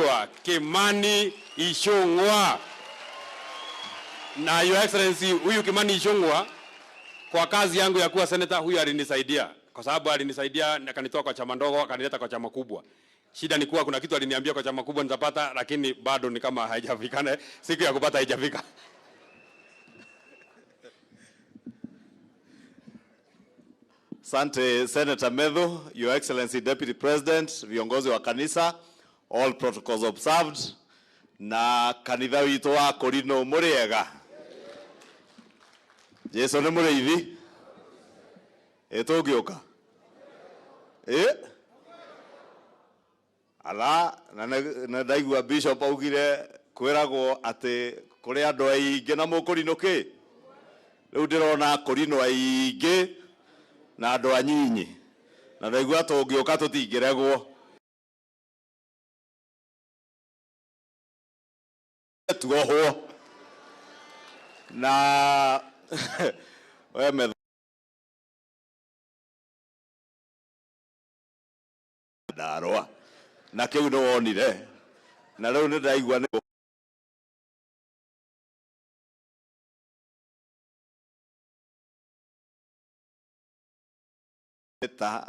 Kimani Ichung'wa. Na Your Excellency, huyu Kimani Ichung'wa kwa kazi yangu ya kuwa senator, huyu alinisaidia kwa sababu alinisaidia akanitoa kwa chama ndogo akanileta kwa chama kubwa. Shida ni kuwa kuna kitu aliniambia kwa chama kubwa nitapata, lakini bado ni kama haijafikana, siku ya kupata haijafika. Asante Senator Methu, Your Excellency Deputy President, viongozi wa kanisa, all protocols observed, na kanitha witũ wa Korino mũrĩega. Jesu nĩ mũrĩithi. Ĩ tũngĩũka? Ĩ? Ala, na nĩ ndaigua Bishop augire kwĩragwo atĩ kũrĩ andũ aingĩ na mũkũrinũ kĩ? Rĩu ndĩrona kũrinũ aingĩ na andũ anyinyi na ndaigua tũngĩũka tũtingĩregwo. Tuohwo na we Methu ndarwa na kĩu nĩ wonire na rĩu nĩ ndaigua nĩ ta